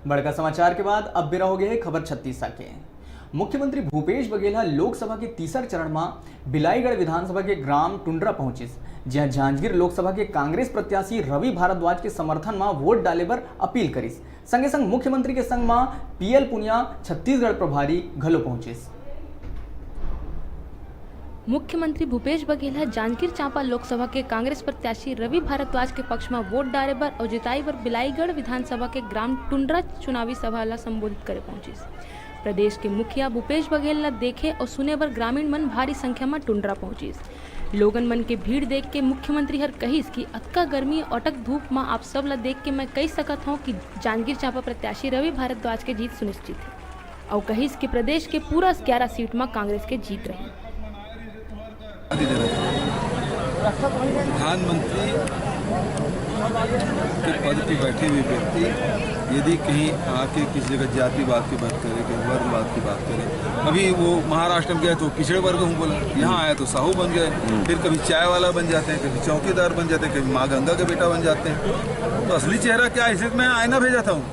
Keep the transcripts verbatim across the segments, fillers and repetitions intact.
बड़का समाचार के बाद अब बेरा हो गए हे खबर छत्तीसा के। मुख्यमंत्री भूपेश बघेल ह लोकसभा के तीसर चरण म बिलाईगढ़ विधानसभा के ग्राम टुंडरा पहुंचिस, जिहां जांजगीर लोकसभा के कांग्रेस प्रत्याशी रवि भारद्वाज के समर्थन म वोट डाले बर अपील करिस। संगे संग मुख्यमंत्री के संग म पीएल पुनिया, छत्तीसगढ़ प्रभारी, घलो पहुंचिस। मुख्यमंत्री भूपेश बघेल ह जांजगीर चांपा लोकसभा के कांग्रेस प्रत्याशी रवि भारद्वाज के पक्ष म वोट डारे बर अउ जिताई बर बिलाईगढ़ विधानसभा के ग्राम टुंडरा चुनावी सभा ल संबोधित करे पहुंचिस। प्रदेश के मुखिया भूपेश बघेल ल देखे अउ सुने बर ग्रामीण मन भारी संख्या म टुंडरा पहुंचिस। लोगन मन के भीड़ देख के मुख्यमंत्री हर कहिस कि अतका गर्मी अउ अटक धूप म आप सब ल देख के मैं कहि सकत हौं कि जांजगीर चांपा प्रत्याशी रवि भारद्वाज के जीत सुनिश्चित हे। अउ कहिस कि प्रदेश के पूरा ग्यारह सीट म कांग्रेस के जीत रही। प्रधानमंत्री के पद पे बैठे हुए व्यक्ति यदि कहीं आके किसी जगह जातिवाद की बात करे, कहीं वर्गवाद की बात करे, अभी वो महाराष्ट्र में गए तो पिछड़े वर्ग हूँ बोला, यहाँ आया तो साहू बन गए, फिर कभी चाय वाला बन जाते हैं, कभी चौकीदार बन जाते हैं, कभी माँ गंगा के बेटा बन जाते हैं। तो असली चेहरा क्या है, इसलिए मैं आईना भेजा था हूँ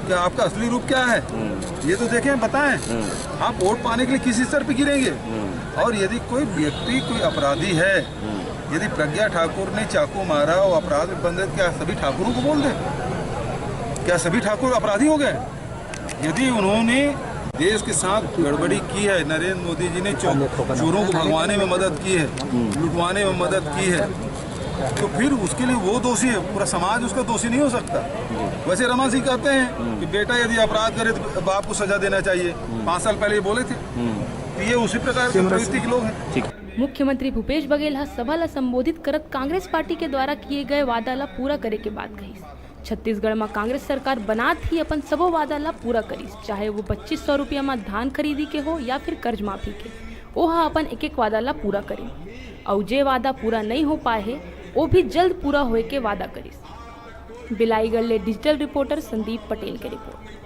कि आपका असली रूप क्या है, ये तो देखें, बताएं। आप वोट पाने के लिए किस स्तर पे गिरेंगे? और यदि कोई व्यक्ति, कोई अपराधी है, यदि प्रज्ञा ठाकुर ने चाकू मारा और अपराध में बंद है, तो क्या सभी ठाकुरों को बोल दे? क्या सभी ठाकुर अपराधी हो गए? यदि उन्होंने देश के साथ गड़बड़ी की है, नरेंद्र मोदी जी ने चो- चोरों को भगवाने में मदद की है, लुटवाने में मदद की है, तो फिर उसके लिए वो दोषी है, पूरा समाज उसका दोषी नहीं हो सकता। वैसे रमन सिंह कहते हैं कि बेटा यदि अपराध करे तो बाप को सजा देना चाहिए, पाँच साल पहले ये बोले थे। तो ये उसी प्रकार के प्रवृत्ति के लोग हैं। मुख्यमंत्री भूपेश बघेल ह सभा ल संबोधित करत कांग्रेस पार्टी के द्वारा किए गए वादा ल पूरा करे के बात कहिस। छत्तीसगढ़ म कांग्रेस सरकार बनात ही अपन सबो वादा ल पूरा करिस, चाहे वो पच्चीस सौ रुपया म धान खरीदी के हो या फिर कर्ज माफी के, ओहा अपन एक एक वादा ल पूरा करिन। अउ जे वादा पूरा नइ हो पाए हे, ओ भी जल्द पूरा होए के वादा करिस। बिलाईगढ़ ले डिजिटल रिपोर्टर संदीप पटेल के रिपोर्ट।